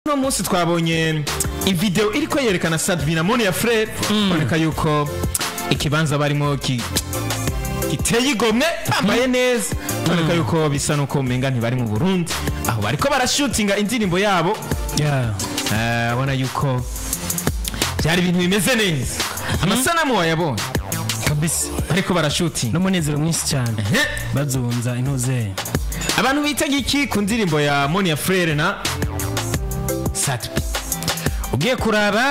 Uno munsi twabonye ivideo iriko yerekana Sat-B na Monia Frere, boneka yuko ikibanza barimo giteye igomwe, bambaye neza, boneka yuko bisa nuko umenga ntibari mu Burundi aho bariko barashutinga indirimbo yabo. Abona yuko byari ibintu bimeze neza, amasanamu wayabonye? Kabisa. Bariko barashutinga n'umunezero mwinshi cyane, bazunza intuze. Abantu bitega iki ku ndirimbo ya Monia Frere na Sat-B? Ugiye kuraba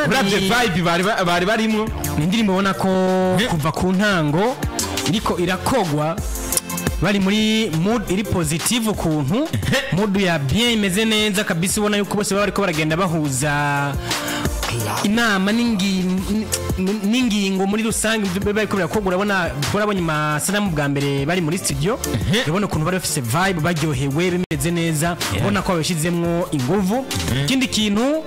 uravye vibe bari barimwo. Ni indirimbo ubona ko kuva ku ntango iriko irakogwa bari muri mood iri positive, ukuntu mood ya bien imeze neza kabisa, ubona yuko bose baba bariko baragenda bahuza inama n'ingingo muri rusange. Ibyo bariko birakogwa, urabona, urabonye amasanamu bwa mbere bari muri studio, urabona ukuntu bari bafise vibe, baryohewe, bimeze neza, ubona ko babishizemwo inguvu. Ikindi kintu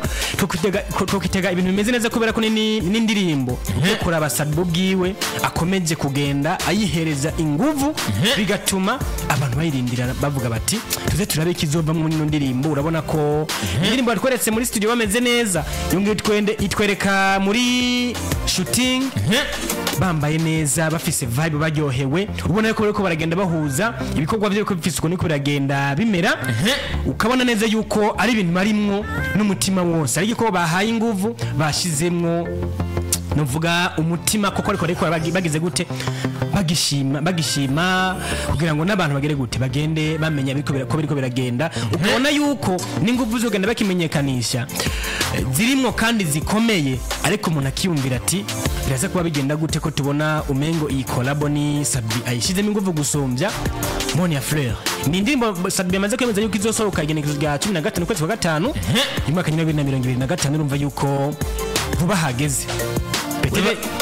tukitega ibintu bimeze neza kubera ko n'indirimbo yo kuraba Sat-B bwiwe akomeje kugenda ayihereza inguvu, bigatuma abantu bayirindira bavuga bati: "Tuze turabe ikizovamwo muri ino ndirimbo." Urabona ko indirimbo batweretse muri studio bameze neza, yongeye twende itwereka muri shooting bambaye neza, bafise vibe, baryohewe, ubona ko bariko baragenda bahuza ibikorwa byo bifise ukuntu biriko biragenda bimera, ukabona neza yuko ari ibintu barimwo n'umutima wose, ariko ko bahaye inguvu, bashizemwo nuvuga umutima koko, ariko bagize gute, bagishima kugira ngo n'abantu bagere gute, bagende bamenya ko biriko biragenda, ukabona yuko n'inguvu zogenda bakimenyekanisha zirimwo kandi zikomeye. Ariko umuntu akiyumvira ati: "Biraza kuba bigenda gute ko tubona umengo iyi collabo ni Sat-B ayishizemo inguvu gusumbya Monia Fleur?" Ni indirimbo Sat-B yamaze kwemeza yuko izosohoka igenekerezo rya 15 ukwezi kwa gatanu umwaka nyine 2025. Urumva yuko vuba hageze.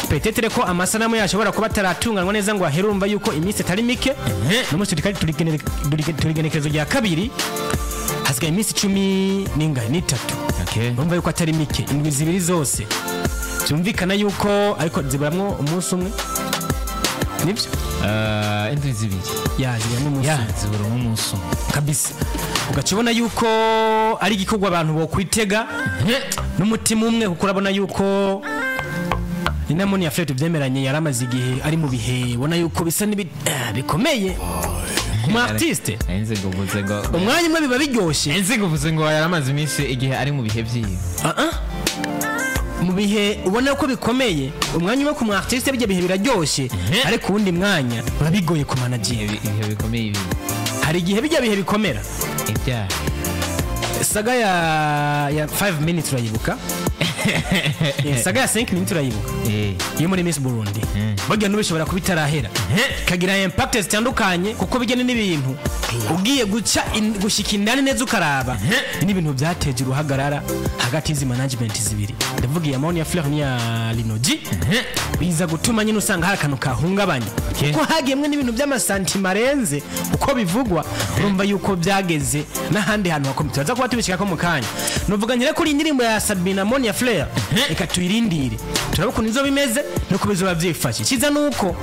Peut-être ko amasanamu yashobora kuba ataratunganywa neza ngo ahere, urumva yuko iminsi atari mike. N'umunsi turigenekerezo rya 2, hasigaye iminsi 13. Urumva yuko atari mike, indwi 2 zose, byumvikana yuko ariko ziburamwo umunsi umwe, nibyo? Indwi 2. Ya, ziburamwo umunsi Ya. umwe. Zibura umunsi umwe. Kabisa, ugaca ubona yuko ari igikorwa abantu bokwitega n'umutima umwe, kuko urabona yuko ni na Monia Fleur tubyemeranye, yari amaze igihe ari mu bihe ubona yuko bisa bikomeye ku mu artiste. Nzi ngo uvuze ngo Umwanya umwe biba biryoshye. Nzi ngo uvuze ngo yaramaze iminsi igihe ari mu bihe byiwe. Ah, ah. Mu bihe ubona ko bikomeye, umwanya umwe ku mu artiste bijya bihe biraryoshye, ariko uwundi mwanya biba bigoye ku manager. Ibihe bikomeye ibi? Hari igihe bijya bihe bikomera. Ibyaha. Saga ya 5 minutes urayibuka? Saga ya 5 minutes urayibuka? Yo muri Miss Burundi, burya n'ubishobora kuba itarahera, kagira impact zitandukanye, kuko bijyanye n'ibintu ugiye guca gushika indani neza ukaraba n'ibintu byateje uruhagarara hagati y'izi management zibiri, ndavuga iya Monia Fleur n'iya Lino G, biza gutuma nyine usanga hari akantu kahungabanya, kuko hagiyemwe n'ibintu by'amasantima arenze uko bivugwa. Urumva yuko byageze n'ahandi hantu hakomeye, turaza kuba tubishikako mu kanya. Nuvuga nkere kuri iyi ndirimbo ya Sat-B na Monia Fleur, reka tuyirindire turabe ukuntu izo bimeze nuko bizoba byifashe. Icyiza nuko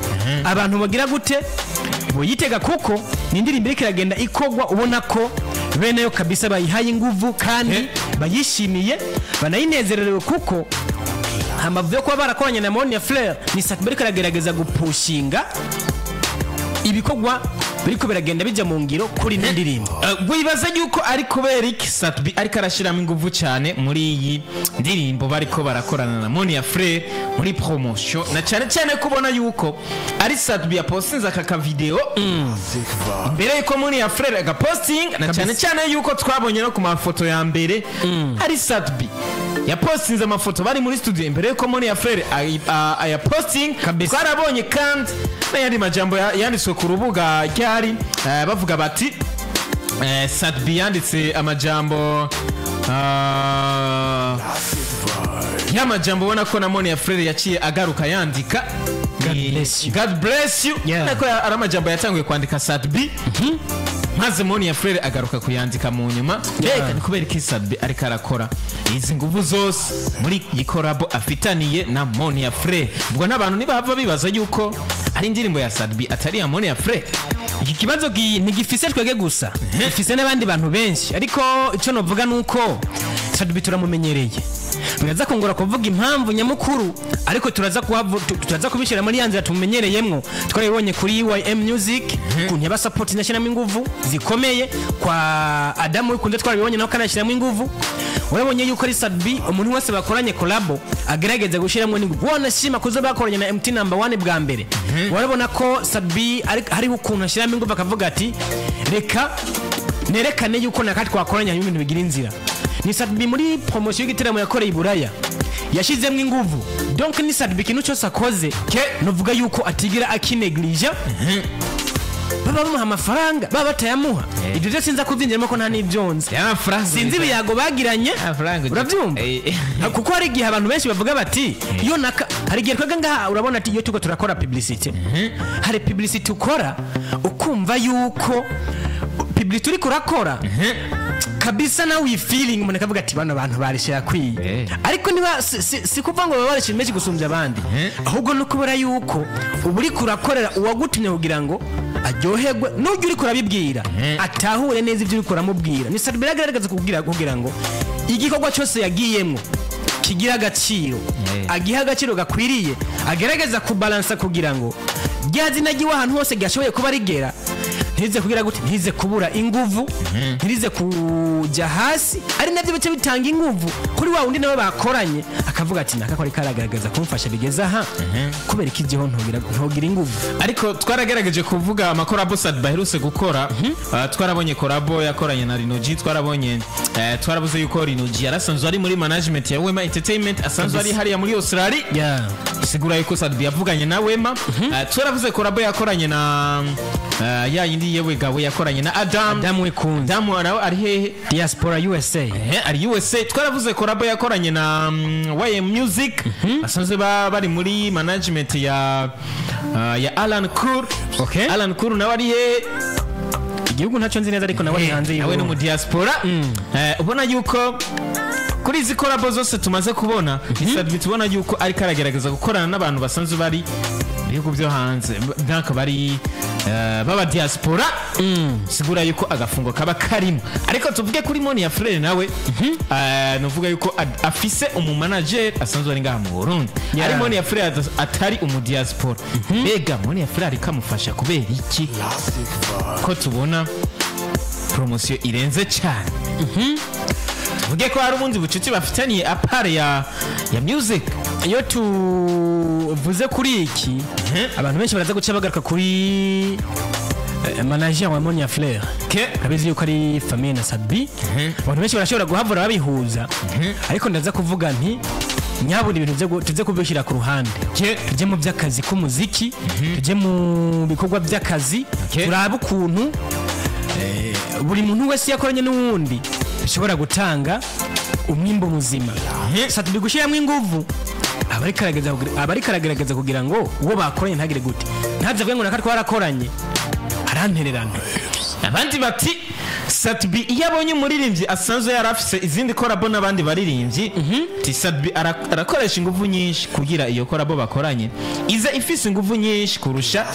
abantu bagira gute, boyitega, kuko ni indirimbo iriko iragenda ikogwa ubona ko bene yo kabisa bayihaye inguvu kandi bayishimiye, banayinezererewe, kuko hambavu yo kuba barakoranye na Monia Fleur, ni Sat-B ariko aragerageza gupushinga ibikorwa biriko biragenda bijya mu ngiro kuri ino ndirimbo. Wibaza yuko ari kubera iki Sat-B ariko arashyiramo ingufu cyane muri iyi ndirimbo bariko barakorana na Monia Frere muri promotion, na cyane cyane kubona yuko ari Sat-B yapostinze aka kavideo mbere yuko Monia Frere agaposting, na cyane cyane yuko twabonye no ku mafoto ya mbere ari Sat-B yapostinze amafoto bari muri studio imbere yuko Monia Frere ayaposting? Twarabonye kandi n'ayandi majambo yanditswe ku rubuga ryari, bavuga bati Sat-B yanditse amajambo, y'amajambo ubona ko na Monia Frere yaciye agaruka yandika. God bless you. God bless you. Nako ari amajambo yatanguye kwandika Sat-B, maze Monia Frere agaruka kuyandika mu nyuma. Mbega ni kubera iki Sat-B ariko arakora izi nguvu zose muri iyi collabo afitaniye na Monia Frere? Ubwo n'abantu ntibahava bibaza yuko ari indirimbo ya Sat-B atari iya Monia Frere? Iki kibazo ntigifise twege gusa, gifise n'abandi bantu benshi, ariko icyo novuga ni uko Sat-B turamumenyereye. Biraza kungora kuvuga impamvu nyamukuru, ariko turaza kubishyira muri ya nzira tumumenyereyemwo. Twarabibonye kuri YM Music ukuntu yaba support, inashyiramo inguvu zikomeye. Kwa Adamu Wikunze twarabibonye, nawe kanashyiramo inguvu. Urabonye yuko ari Sat-B, umuntu wese bakoranye collabo agerageza gushyiramo n'inguvu. Wanashima kuzo bakoranye na MT Number 1 bwa mbere, urabona ko Sat-B hariho ukuntu ashyiramo inguvu, akavuga ati reka nerekane yuko naka twakoranye, hanyuma ibintu bigira inzira. Ni Sat-B muri promotion y'igiteramo yakoreye i Buraya yashizemo inguvu. Donc ni Sat-B, ikintu cyose akoze nuvuga yuko atigira akineglige, baba bamuha amafaranga, baba batayamuha, ibyo byose sinza kubyinjiramo ko nta n'ibyo nzi. Y'amafaranga. Sinzi ibiyago bagiranye. Amafaranga. Urabyumva? Kuko hari igihe abantu benshi bavuga bati iyo naka, hari igihe twebwe ngaha urabona ati iyo turiko turakora publicity, hari publicity ukora ukumva yuko publicity uriko urakora kabisa nawe iyi feeling, umuntu akavuga ati bano bantu barishe yakwiye. Ariko niba si kuvuga ngo baba barishe menshi gusumbya abandi, ahubwo no kubera yuko uba uriko urakorera uwagutumye kugira ngo aryoherwe, n'ujya uriko urabibwira atahure neza ibyo uriko uramubwira. Ni Sat-B agaragaza kugira ngo igikorwa cyose yagiyemwo kigira agaciro, agiha agaciro gakwiriye, agerageza kubalansa kugira ngo rya zina ry'iwe ahantu hose ryashoboye kuba rigera, ntize kugira gute, ntize kubura inguvu, ntirize kujya hasi, ari nabyo bice bitanga inguvu kuri wa wundi nawe bakoranye, akavuga ati naka ko ariko aragaragaza kumfasha bigeze aha, kubera iki igiho ntogira inguvu? Ariko twaragerageje kuvuga amacollabo Sat-B aherutse gukora. Twarabonye collabo yakoranye na Rinoji, twarabonye twarabuze yuko Rinoji yarasanzwe ari muri management ya Wema Entertainment, asanzwe ari hariya muri Australia, sigura yuko Sat-B yavuganye na Wema. Twaravuze collabo yakoranye na ya yindi yewe gawe yakoranye na Adam. Adamu Wikunze. Adam nawe ari hehe? Diaspora USA. Ari USA. Twaravuze collabo yakoranye na YM Music, basanzwe bari muri management ya Alan Kur. Alan Kur nawe ari hehe? Igihugu ntacyo nzi neza, ariko nawe ari hanze Nawe ni mu y'Uburundi. diaspora. Ubona yuko kuri izi collabo zose tumaze kubona, ni Sat-B tubona yuko ariko aragerageza gukorana n'abantu basanzwe bari mu bihugu byo hanze, donc bari baba diaspora, sigura yuko agafungo kaba karimo. Ariko tuvuge kuri Moni ya Frere, nawe nuvuga yuko afise umumanager asanzwe ari ngaha mu Burundi, ari Moni ya Frere atari umu diaspora. Mbega Moni ya Frere ariko amufasha kubera iki, ko tubona promotion irenze cyane? Tuvuge ko hari ubundi bucuti bafitaniye à part ya music? Iyo tuvuze kuri iki, abantu benshi baraza guca bagaruka kuri manager wa Monia Fleur. Urabizi yuko ari famille na Sat-B. Abantu benshi barashobora guhavura babihuza, ariko ndaza kuvuga nti nyabuna ibintu tuze kubishyira ku ruhande, tujye mu by'akazi k'umuziki, tujye mu bikorwa by'akazi, turabe ukuntu buri muntu wese yakoranye n'uwundi bishobora gutanga umwimbo muzima. Sat-B gushyiramo inguvu aba ariko aragerageza kugira ngo uwo bakoranye ntagire gute, ntaze avuge ngo naka twarakoranye arantererana. Abandi bati Sat-B iyo abonye umuririmbyi asanzwe yari afise izindi collabo n'abandi baririmbyi, ti Sat-B arakoresha ingufu nyinshi kugira iyo collabo bakoranye ize ifise ingufu nyinshi kurusha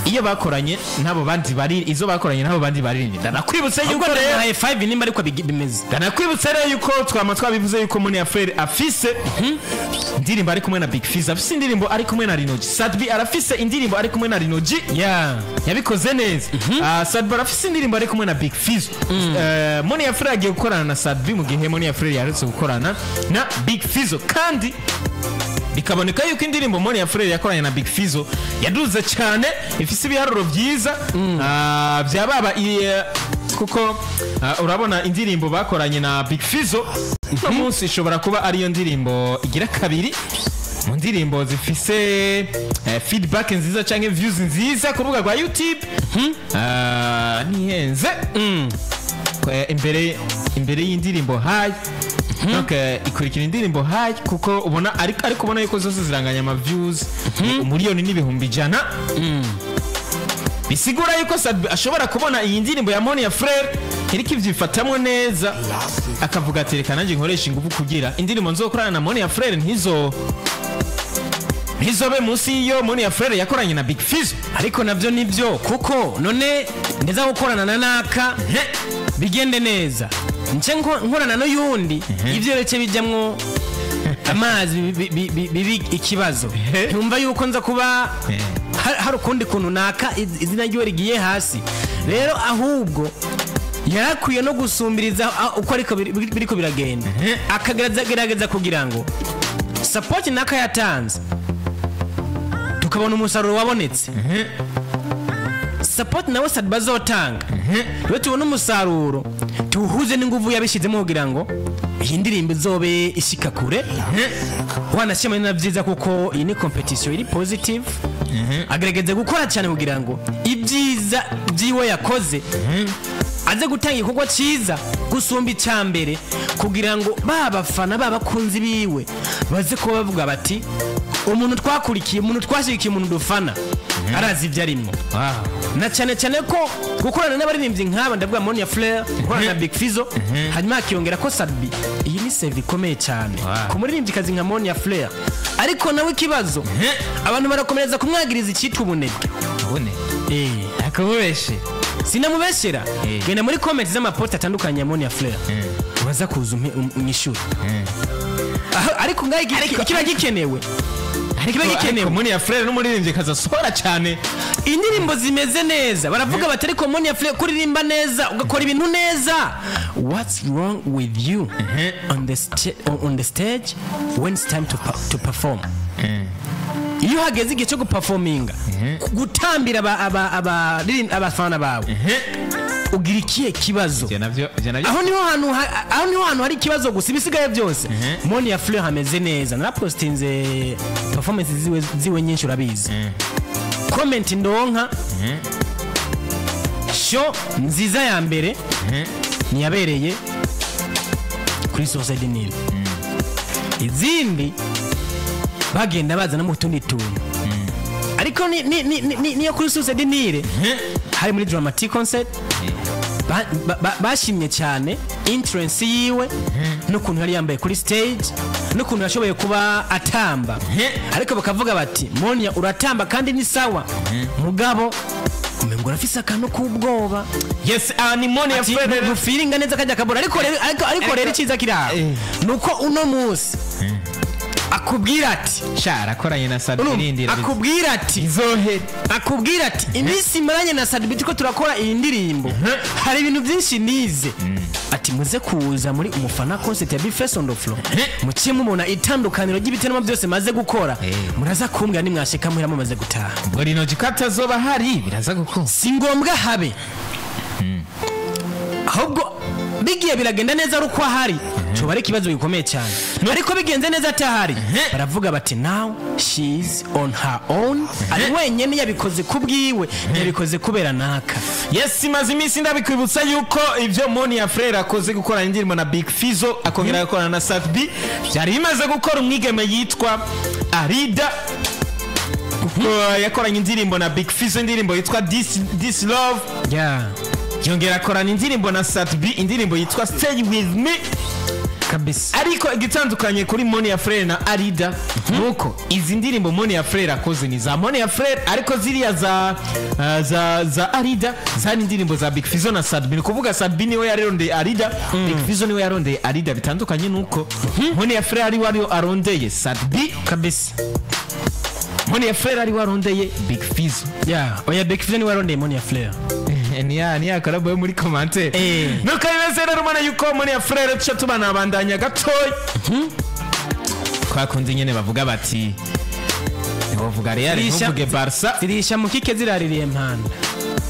iyo bakoranye n'abo bandi bari, izo bakoranye n'abo bandi baririmbyi. Ndanakwibutse yuko Ahubwo rero nahaye 5 nimba ariko bimeze. Ndanakwibutsa rero yuko twama twabivuze yuko Monia Frere afise indirimbo ari kumwe na Big Fizz, afise indirimbo ari kumwe na Rinoji. Sat-B arafise indirimbo ari kumwe na Rinoji, yabikoze neza. Sat-B arafise indirimbo ari kumwe na Big Fizz. Monia Frere agiye gukorana na Sat-B mu gihe Monia Frere yaherutse gukorana na Big Fizzo, kandi bikaboneka yuko indirimbo Monia Frere yakoranye na Big Fizzo yaduze cyane, ifise ibiharuro byiza bya baba kuko urabona indirimbo bakoranye na Big Fizzo uno munsi ishobora kuba ariyo ndirimbo igira kabiri mu ndirimbo zifise feedback nziza canke views nziza ku rubuga rwa YouTube. Nihenze imbere y'indirimbo High. Donc ikurikira indirimbo High, kuko ubona ariko ubona yuko zose ziranganya ama views 1,100,000. Bisigura yuko Sat-B ashobora kubona iyi ndirimbo ya Monia Frere iriko ivyifatamwo neza, akavuga ati reka nanjye nkoresha ingufu kugira indirimbo nzokorana na Monia Frere ntizo ntizobe munsi y'iyo Monia Frere yakoranye na Big Fizzo. Ariko navyo nivyo, kuko none ndeza gukorana na naka bigende neza, nce nkorana n'uyundi, ivyo rece bijamwo amazi bibi ikibazo. Ntumva yuko nza kuba hari ukundi kuntu naka izina ryiwe rigiye hasi. Rero ahubwo yarakwiye no gusumbiriza uko ariko biriko biragenda, akagerageza kugira ngo support naka yatanze tukabona umusaruro wabonetse, support nawe Sadba azotanga rero tubone umusaruro, tuwuhuze n'inguvu yabishyizemo kugira ngo iyi ndirimbo izobe ishika kure. Wanashima ni na byiza, kuko iyi ni competition iri positive. Agerageze gukora cyane kugira ngo ibyiza byiwe yakoze aze gutanga igikorwa cyiza gusumba icya mbere, kugira ngo ba bafana, ba bakunzi biwe baze kuba bavuga bati: "Umuntu twakurikiye, umuntu twashyigikiye, umuntu dufana arazi ibyo arimo." Na cyane cyane ko gukorana n'abaririmbyi nk'aba, ndavuga Monia Fleur gukorana na Big Fizzo, hanyuma hakiyongera ko Sadbi, iyi ni save ikomeye cyane ku muririmbyikazi nka Monia Fleur. Ariko nawe ikibazo, abantu barakomereza kumwagiriza icyitwa ubunebwe. Ubune akabubeshe. Sinamubeshyera. Genda muri comment z'amapost atandukanye ya Monia Fleur, uraza kuza unyishure. Ariko ngaho kiba gikenewe, kiba gikenewe. Monia Frere n'umuririmbyi kazasohora cyane indirimbo zimeze neza. Baravuga bati: "Ariko Monia Fleur, kuririmba neza, ugakora ibintu neza, what's wrong with you on the stage when it's time to perform?" Iyo hageze igihe cyo guperforminga, gutambira abafana bawe, ugira ikihe kibazo? Ivyo navyo. Aho niho hantu hari ikibazo gusa. Ibisigaye byose, Monia Fleur hameze neza. Narapostinze performance ziwe nyinshi, urabizi. Comment ndonka, show nziza ya mbere niyabereye kuri Source du Nil. Izindi bagenda bazana mu tundi tuntu, ariko niyo kuri Source du Nil hari muri dramatic concert, bashimye cyane entrance yiwe n'ukuntu yari yambaye kuri stage n'ukuntu yashoboye kuba atamba. Ariko bakavuga bati: "Monia, uratamba kandi ni sawa, mugabo umengo urafise akantu k'ubwoba." Yes, ni Monia Ati, Frere. Ntufiringa neza kajya kabura. Ariko rero icyiza kiri aho nuko uno munsi akubwira ati Sha, arakoranye na Sadbi. Urumva, Rindira akubwira ati izohe akubwira ati: "Iminsi maranye na Sadbi ko turakora iyi ndirimbo, hari ibintu byinshi nize." Ati: "Muze kuza muri umufana concert ya Bface on the floor, muciye mubona itandukaniro ry'ibiteramo byose maze gukora. Muraza kumbwira nimwashika muhira mumaze gutaha." Ubwo rino ko atazoba hari, biraza gukunda. Si ngombwa habe, ahubwo bigiye biragenda neza ari uko ahari, coba ari ikibazo gikomeye cyane. Ariko bigenze neza atahari, baravuga bati: "Now she's on her own, ari wenyine, yabikoze ku bwiwe, yabikoze kubera naka." Yes, imaze iminsi ndabikwibutsa yuko ibyo Monia Frere akoze, gukorana indirimbo na Big Fizzo, akongera agakorana na Sat B, byari bimaze gukora umwigeme yitwa Arida, kuko yakoranye indirimbo na Big Fizzo, indirimbo yitwa This Love. Yongera akorana indirimbo na Sat B, indirimbo yitwa Stay With Me. Ariko igitandukanye kuri Monia Frere na Arida nuko izi ndirimbo Monia Frere akoze ni za Monia Frere, ariko ziriya za Arida zari indirimbo za Big Fizzo na Sat B. Ni kuvuga Sat B niwe yarondeye Arida, Big Fizzo niwe yarondeye Arida. Bitandukanye nuko Monia Frere ari we arondeye Sat B. Monia Frere ari we arondeye Big Fizzo. Yeah, oya, Big Fizzo niwe warondeye Monia Fleur. Niya collabo yo muri commentaire. Nuko bimeze rero, ubona yuko Monia Frere tuca tubanabandanya gatoya twakunze nyene bavuga bati ntiwovuga Real ntuvuge Barca. Zirisha mu kike, ziraririye mpanda.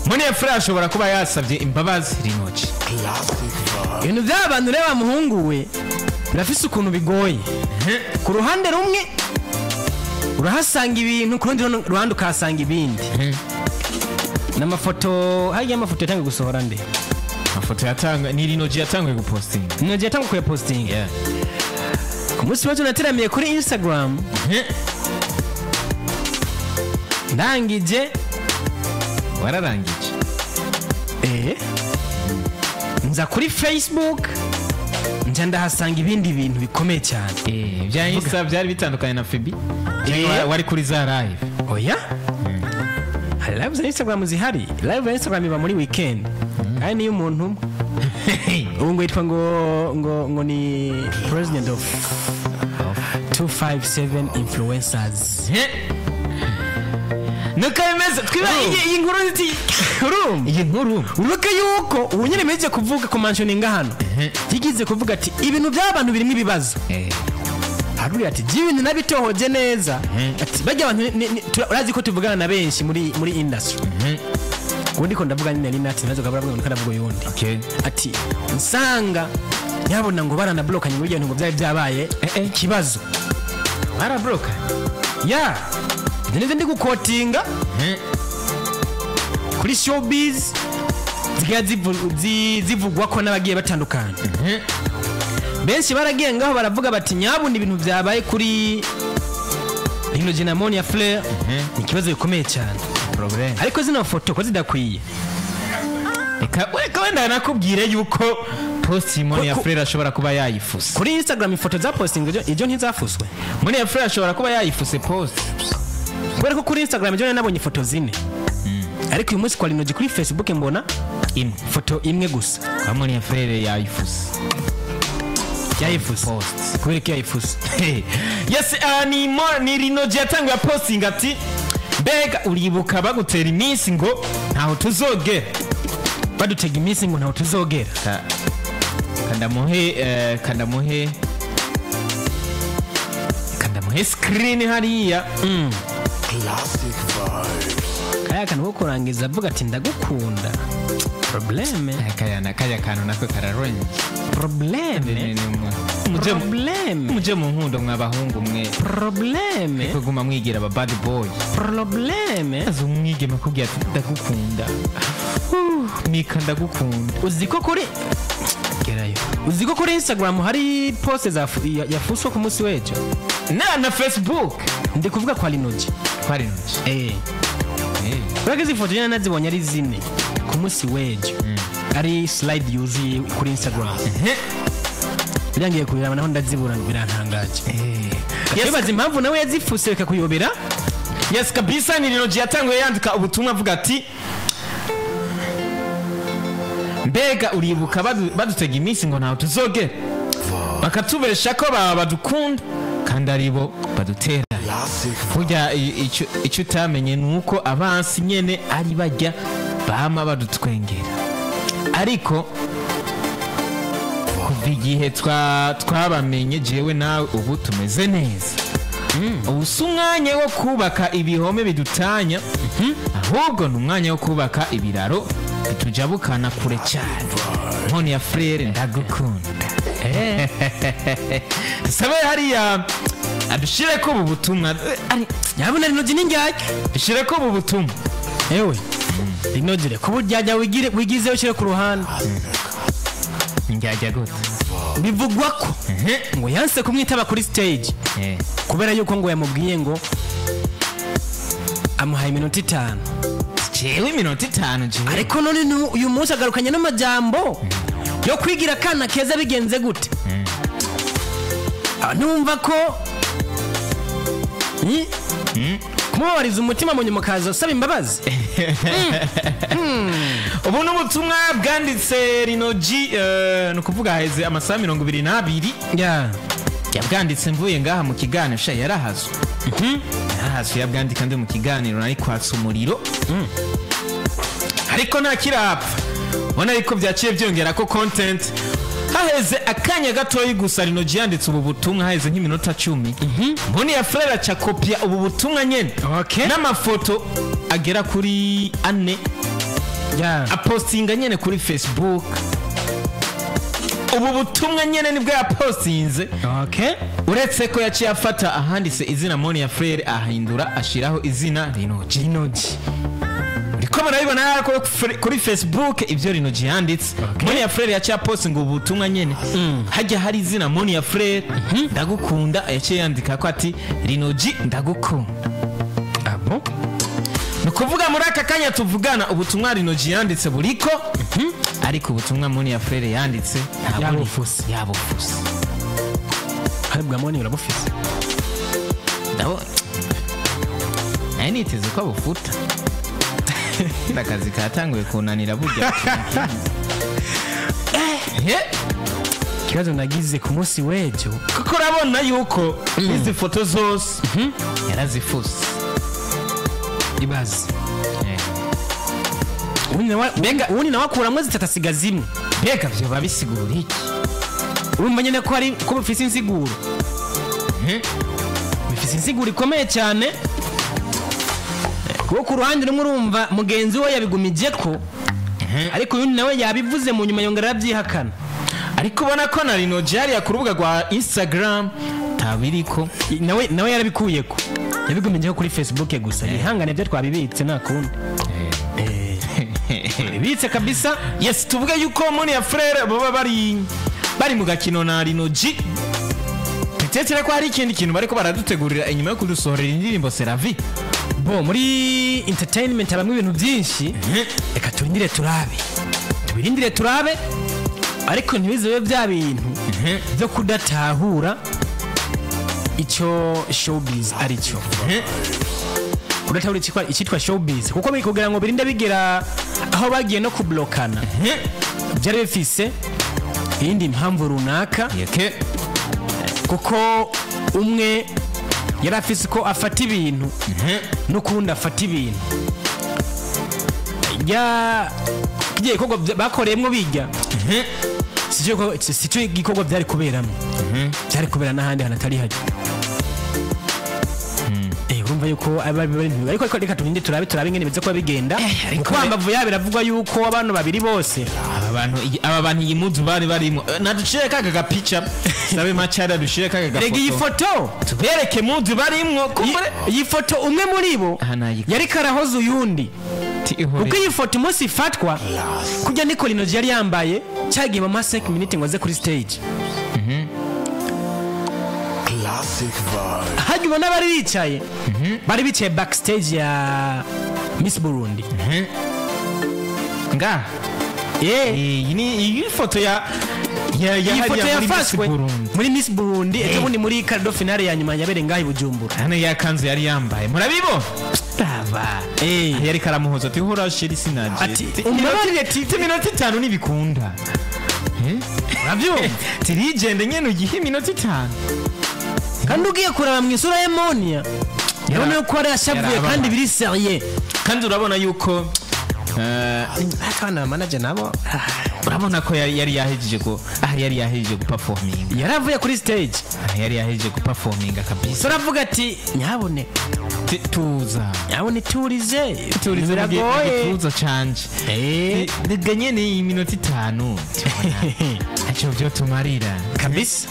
Monia Frere ashobora kuba yasabye imbabazi Rinoci. Ibintu by'abantu reba muhungu we birafise ukuntu bigoye. Ku ruhande rumwe urahasanga ibintu, ku rundi ruhande ukahasanga ibindi. N'amafoto hariya, amafoto yatangiye gusohora nde? Amafoto yatanga ni Rinoci, yatanguye gupostinga. Ninagiye yatanga kuyapostinga ku munsi w'ejo. Nateramiye kuri Instagram, ndangije. Wararangije? Nza kuri Facebook. Nja ndahasanga ibindi bintu bikomeye cyane. Bya Insta byari bitandukanye na FB. Wari kuri za live? Oya, hari live za Instagram zihari. Live ya Instagram iba muri weekend, kandi niyo umuntu umwe ubu ngo yitwa ngo ni president of 257 influencers. Nuko bimeze, twiba iyi nkuru nti Urumva iyi nkuru uruke yuko ubu nyine meje kuvuga ku mentioning hano, yigize kuvuga ati ibintu by'abantu birimo ibibazo. Haruri ati ibintu nabitohoje neza, ati bajya abantu urazi ko tuvugana na benshi muri industry. Ubundi ko ndavuga nyine Linat nazo gabura ngo ndavuga yundi. Ati nsanga yabona ngo baranablokanye ngo ibintu ngo byari byabaye ikibazo. Barabloka? Ya. Nende ndi gukotinga kuri showbiz zigiye zivugwa ko n'abagiye batandukana. Benshi baragiye ngaho baravuga bati nyabuna ibintu byabaye kuri Lino G na Monia Fleur ni ikibazo gikomeye cyane. Problem. Ariko zino foto ko zidakwiye. Reka wenda nakubwire yuko post Monia Fleur ashobora kuba yayifuse. Kuri Instagram ifoto za posting ibyo ntizafuswe. Monia Fleur ashobora kuba yayifuse post. Kubera ko kuri Instagram ibyo nabonye ifoto zine. Ariko uyu munsi kwa Lino G kuri Facebook mbona imwe. Foto imwe gusa. Kwa Monia Fleur yayifuse. Yayifuse. Post. Kubera ko yayifuse. Yes, ni Lino G yatanguye posting ati mbega uribuka bagutera iminsi ngo ntaho tuzogera. Badutega iminsi ngo ntaho tuzogera. Kandamuhe screen hariya. Classic vibes. Kaya kantu ko kurangiza avuga ati ndagukunda. Probleme. Kaya kantu nako kararenze. Probleme. Probleme. Muje mu nkundo mwabahungu mwe. Probleme. Kuguma mwigira aba bad boy. Probleme. Azo mwigeme kubwira ati ndagukunda. Mika ndagukunda. Uziko kuri gerayo. Uziko kuri Instagram hari post za yafuswe ku munsi w'ejo. Na Facebook. Ndi kuvuga kwa Lino G. Kwa Lino G. Urageze ifoto nyene nazibonye ari zine ku munsi w'ejo. Ari slide yuzuye kuri Instagram. Birangiye kubiraba naho ndazibura birantangaje. Yes, impamvu nawe yazifuse reka kuyobera. Yes kabisa, ni Lino G yatanguye yandika ubutumwa avuga ati mbega uribuka badutega iminsi ngo ntaho tuzogera, bakatubesha ko badukunda kandi aribo badutera. Burya icyo utamenye ni uko abansi nyene ari bajya bama badutwengera, ariko kuva igihe twabamenye jewe nawe ubu tumeze neza. Ubu si umwanya wo kubaka ibihome bidutanya, ahubwo ni umwanya wo kubaka ibiraro bitujabukana kure cyane. Monia Fleur ndagukunda. Sabe hariya adushire ko ubu butumwa nyabuna Lino G n'indyarya. Dushire ko ubu butumwa. Ewe Lino G ko buryajya wigizeyo ushyire ku ruhande. Indyarya gute? Bivugwa ko ngo yanse kumwitaba kuri stage kubera yuko ngo yamubwiye ngo amuhaye iminota 5. Jewe iminota 5 jewe. Ariko none uyu munsi agarukanye n'amajambo yo kwigira kana keza bigenze gute? Numva ko kumubabariza umutima mu nyuma kaza usaba imbabazi. Ubu ni ubutumwa bwanditse Lino G, ni ukuvuga haheze amasaha 22. Yabwanditse mvuye ngaha mu kiganiro, sha yarahazwe. Yarahazwe yabwandika ndi mu kiganiro nari kwatsa umuriro. Ariko nta kirapfa. Ubona ariko byaciye byongera ko content. Haheze akanya gatoyi gusa Lino G yanditse ubu butumwa haheze nk'iminota 10. Monia Fleur aca kopia ubu butumwa nyene. N'amafoto agera kuri 4. Apostinga nyene kuri Facebook. Ubu butumwa nyene nibwo yapostinze. Uretse ko yaciye afata ahanditse izina Monia Fleur ahindura ashiraho izina Lino G. Lino G. Ndiko murabibona kuri Facebook ibyo Lino G yanditse. Monia Fleur yaciye apostinga ubu butumwa nyene. Hajya hari izina Monia Fleur ndagukunda, yaciye yandika ko ati Lino G ndagukunda. Abo Ni ukuvuga muri aka kanya tuvugana, ubutumwa Lino G yanditse buriko, ariko ubutumwa Monia Frere yanditse ntabwo Yabufuse. Yabufuse. Hari bwa Moni urabufise. Ndabona nari niteze ko abufuta. Akazi katanguye kunanira burya. Ikibazo nagize ku munsi w'ejo, kuko urabona yuko izi foto zose yarazifuse. Ibaze ubundi nawe akuramwo zitatu, asiga zimwe. Mbega vyoba bisigura iki? Urumva nyine ko ari ko bifise insiguro, bifise insiguro ikomeye cyane, kuko ku ruhande rumwe urumva mugenzi we yabigumije ko, ariko uyundi nawe yabivuze mu nyuma yongera arabyihakana. Ariko ubona ko na Lino G hariya ku rubuga rwa Instagram tabiriko. Nawe yarabikuye ko yabigumijeho kuri Facebook gusa. Yihangane, ibyo twabibitse, nta kundi bibitse kabisa. Yes, tuvuge yuko Monia Frere baba bari mu gakino na Lino G. Tekereza ko hari ikindi kintu bariko baradutegurira inyuma yo kudusohorera indirimbo Seravi. Bo muri entertainment habamo ibintu byinshi. Reka turindire turabe, tubirindire turabe, ariko ntibizobe bya bintu byo kudatahura icyo showbiz ari cyo, kudatahura icyitwa showbiz, kuko biri kugira ngo birinde bigera aho bagiye no kublokana, byari bifise iyindi mpamvu runaka, kuko umwe yari afise ko afata ibintu n'ukundi afata ibintu ya kigiye gikorwa bakoreyemwo bijya sico gikorwa byari kuberamo, byari kubera n'ahandi hantu atari hajya. Urumva yuko aba ari, ariko reka turinde turabe ingene biza kuba bigenda, kuko hambavu yabo biravugwa yuko abantu babiri bose Aba bantu iyi muzu bari barimo. Nadushire kaga gapica sabe machara, dushire kaga Rega iyi gafoto foto tubereke muzu barimwo kumbure. Iyi foto umwe muri bo Aha nayikora. yariko arahoza uyundi, kuko iyi foto umunsi ifatwa kujya niko Lino G yari yambaye cyagiye mama 5 minutes ngo aze kuri stage. Classic vibe. Hajya ubona bari bicaye backstage ya Miss Burundi. Nga iyi ni iyi foto ya Iyi foto hariya muri Miss yafashwe Burundi. muri Miss Burundi ejo bundi, muri quart de finale ya nyuma yabereye ngaho i Bujumbura. Hano ya kanzu yari yambaye, murabibona? Raba. Yari karamuhoza ati: "Hora chéri, sinaje." Ati, "Umbabarire." Ati: "Iminota 5 ntibikunda." Urabyumva? Tirigende nyene ugihe iminota 5. Kandi ugiye kuraba mu isura ya Monia, urabona yuko yari yashavuye Yarababaye. kandi biri sérieux. Kandi urabona yuko Akana manager nabo urabona ko yari yahejeje ko ah yari yahejeje guperforminga. Yaravuye kuri stage. Ah, yari yahejeje guperforminga kabisa. Turavuga ati: "Nyabune, Tuza. nyabune, turize." Turize mu Biragoye. gituza canje. Rega nyene iyi minota 5 ntacyo byo tumarira. Kabisa.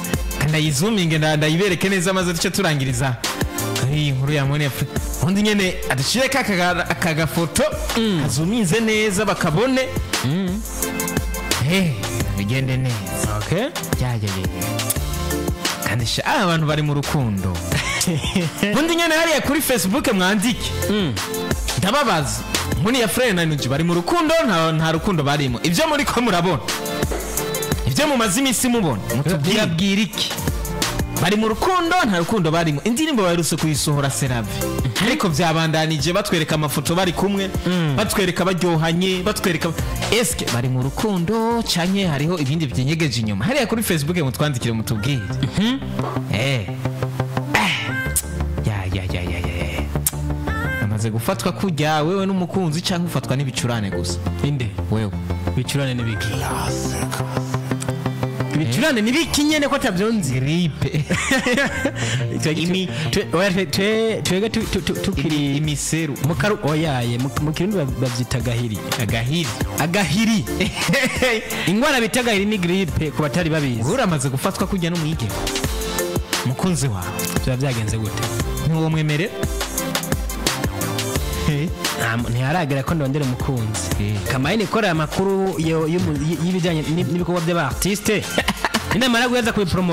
Ndayizuminge, ndayibereke neza, maze duce turangiriza kuri iyi nkuru ya Monia. Undi nyene adushire aka gafoto kazuminze neza bakabone. Bigende neza. Okay. Ya, kandi sha abantu bari mu rukundo. Undi nyene hariya kuri Facebook mwandike, ndababaza: Monia Frere na Nuji bari mu rukundo, nta rukundo barimo? Ibyo muri ko murabona, ibyo mumaze iminsi mubona, mutubwire. Birabwira iki? Bari mu rukundo, nta rukundo barimo? Indirimbo baherutse kuyisohora Serave, ariko byabandanije batwereka amafoto bari kumwe, batwereka baryohanye, batwereka. Eske bari mu rukundo canke hariho ibindi byinyegeje inyuma? Hariya kuri Facebook mutwandikire, mutubwire. Ya ya ya ya ya ya, amaze gufatwa kujya wewe n'umukunzi canke ufatwa n'ibicurane gusa? Inde? Wewe. Ibicurane n'ibiki? Ibicurane n'ibiki nyene ko atavyonzi? Grippe. Oya, twebwe tukiri Imiseru. mu karu, oyaye, mu Kirundi bavyita agahiri. Agahiri. Agahiri, ingwara bita agahiri ni grippe ku batari babizi. Wowe uramaze gufatwa kujya n'umwigeme mukunzi wawe? Biba byagenze gute? Ntiwomwemerera? Ntiharagera ko ndondera umukunzi. Kamaye ikorera amakuru y'ibijyanye n'ibikorwa by'aba artiste, ninamara guheza kubipromote.